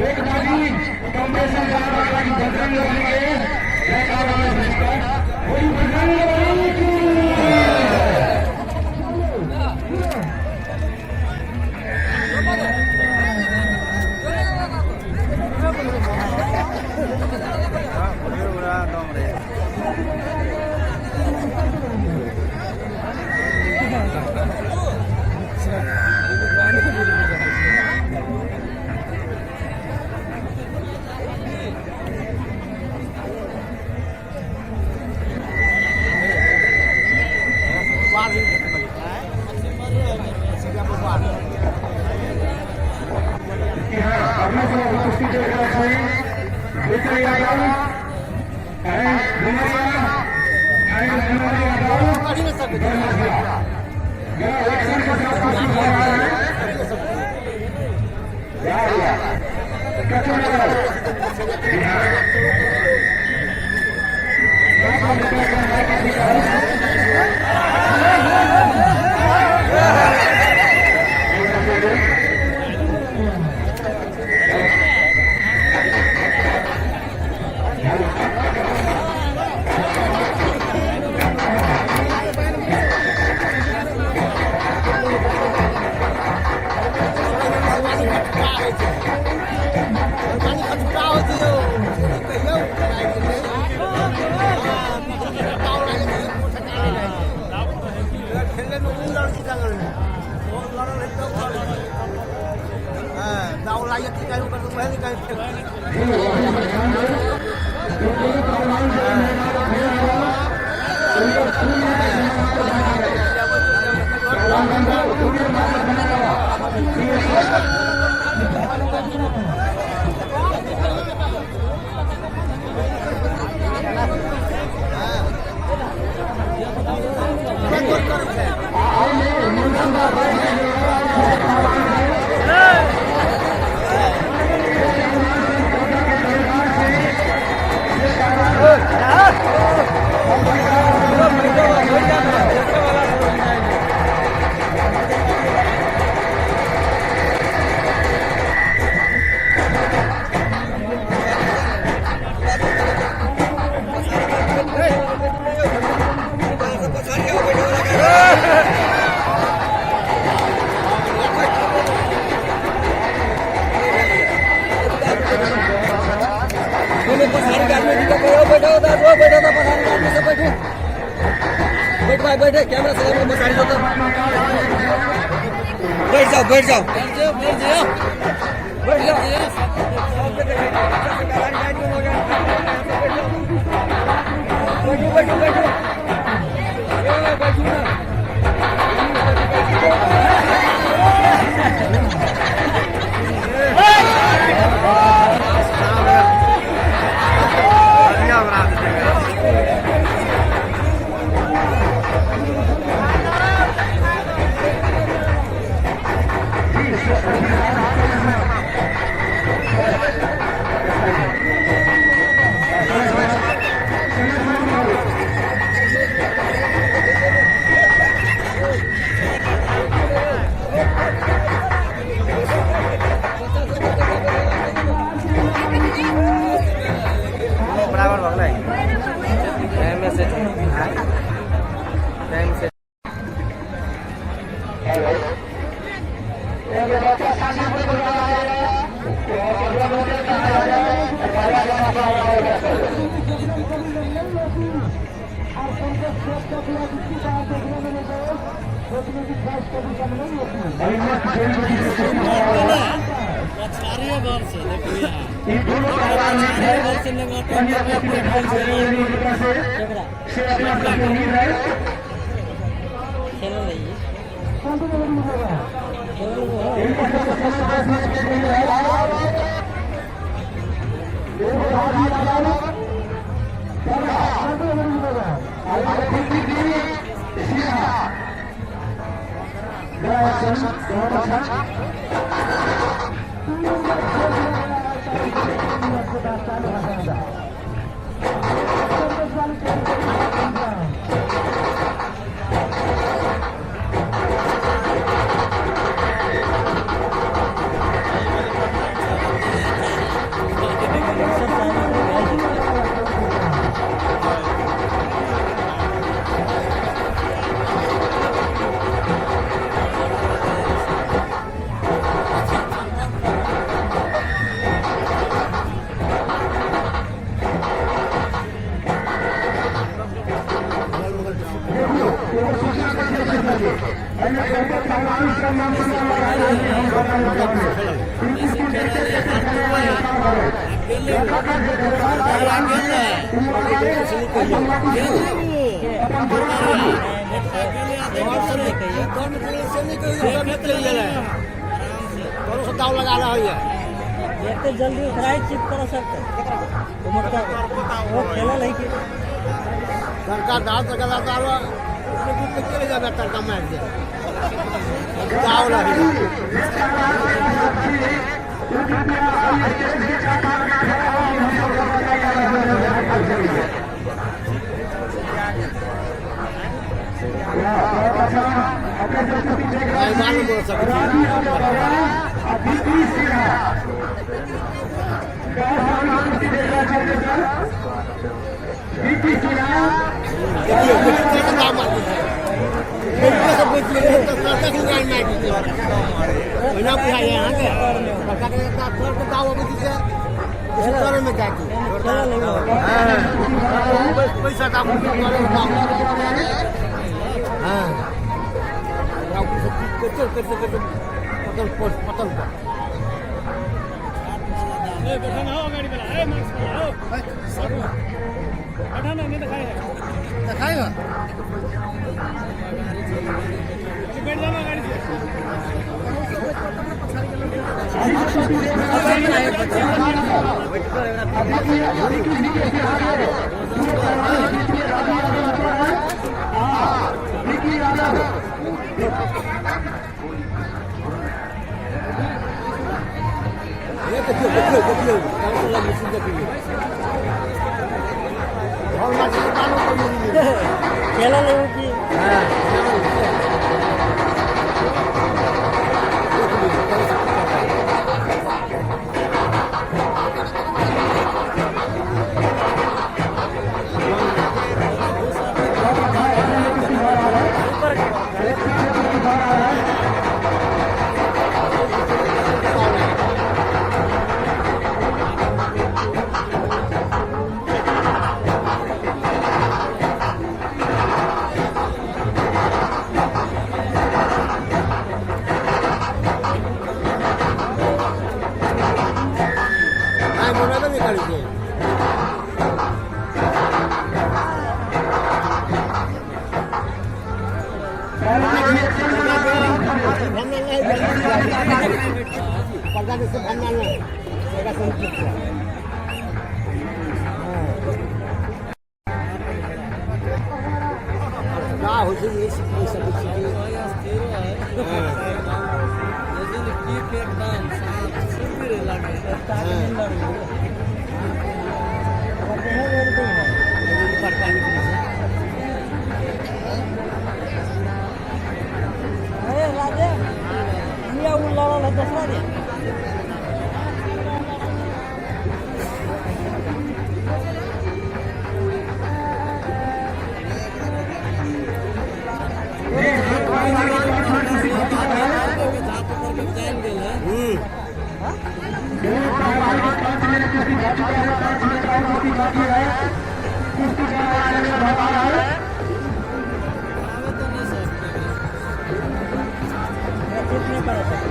एक बाजी कंप्रेशन बजरंग बली के जयकार वही बजरंग बली की। बैठ भाई बैठे, कैमरा चला पसारी होता। बैठ जाओ बैठ जाओ बैठ जाओ बैठ जाओ। बैठो बैठो बैठो बैठो ना। बराबर भगलै टाइम से, टाइम से। बड़ा एक्शन, बहुत अच्छा। दाव लगा रहा है। एते जल्दी उखड़ाई चिप कर सकते उमरता वो खेलल है कि सरकार दाव सरकार दाव चले जाबे, तड़का मार दे दाव लगी। मालूम बोल सकते। देखियो, देखियो, दाव मार दी सब बेच ले तो तड़का की गाड़ी मार दी महीना बुझाइए अहाँके तड़का के थोड़ के दाव अबै छै करे में जाके खेलल है वो। पैसा दाम हाँ करते करते करते पतल पर पतल पर। देखाएगा। ये देखियो, देखियो, देखियो, कौन सा मशीन देखियो और मशीन कानो को मिली। खेलल है वो कि हां। आइ मोबाइल नहीं करी छै। पर्दा से भंगा नहीं एकरा से ठीक छै। का होइ छै ई सब चीज। की एकदम सुंदर लागे। बड़का निकलै छै। अरे राजे, ये उ लड़ल है दूसरा दे। झाप ऊपर के जान गेल है। आवे तो नहीं सकते। चिप नहीं कर सकते।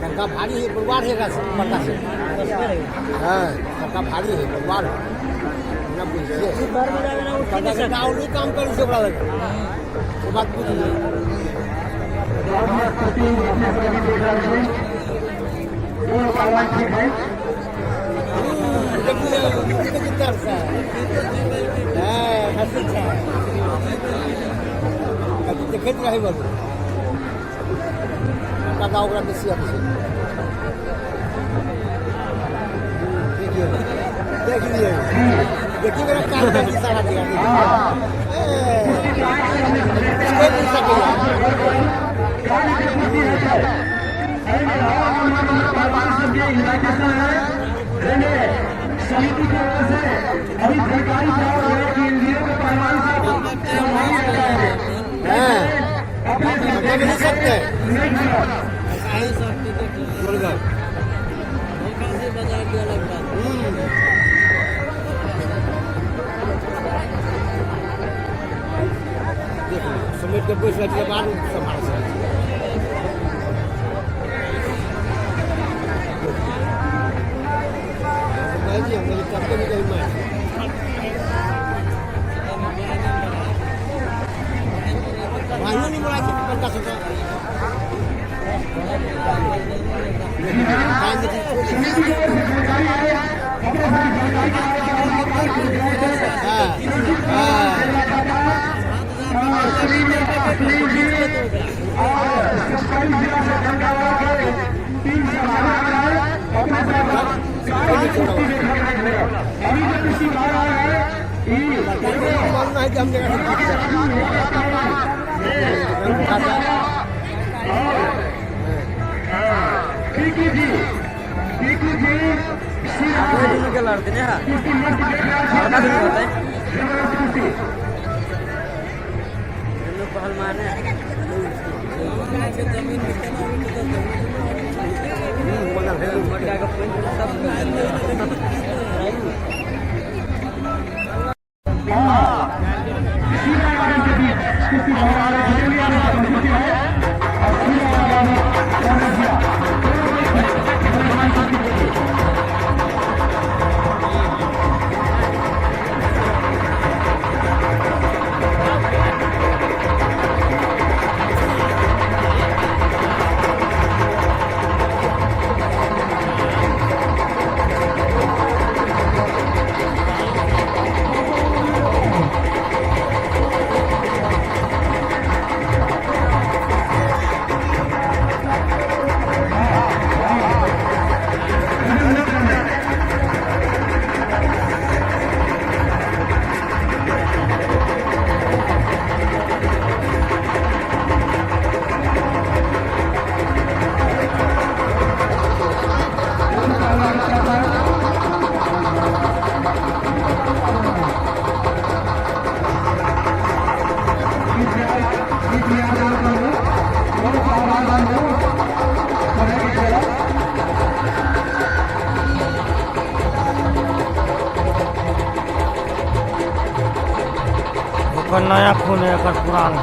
तड़का भारी है, बलवार है एकरा से बड़का से। बस करे। हाँ, तड़का भारी है, बलवार है ना बुझिए। घर में जावे ना उठ पर्दा नहीं के सकते। दाव नहीं काम करी छै ओकरा लगे, ओ बात बुझ लियौ। दोनों पहलवान ठीक है। देखिए। उखैत रहै बलू बड़का दाव ओकरा बेसी अबै छै। देखियौ, देख लियौ, देखियौ ओकरा कान पर इशारा दिया। कोइ नहि सकैया। समिति की ओर से अभी जानकारी प्राप्त हुआ कि एनजीओ के पहलवान साहब हाँ, देख नहीं सकते। ऐसा सबके देख लो। मुर्गा धोखा से बाजार के अलग बात। देख लो, समेट के बैठ के बाद सम्हाल सकै छी। कहै छी हम कहलियै कते नहि कही मारि। भाइयो नहि बोला छै बड़का सबके। टाइम देखी छोड़ि। हाँ हाँ। मालूम है कि हम जगह से दुनू के लड़ते ने हल्का दुनू होतै, दुनू पहलवान है। के जमीन में केना उठि जेतै? मोटका के पैंट सब। ओकर नया खून है, एकर पुरान।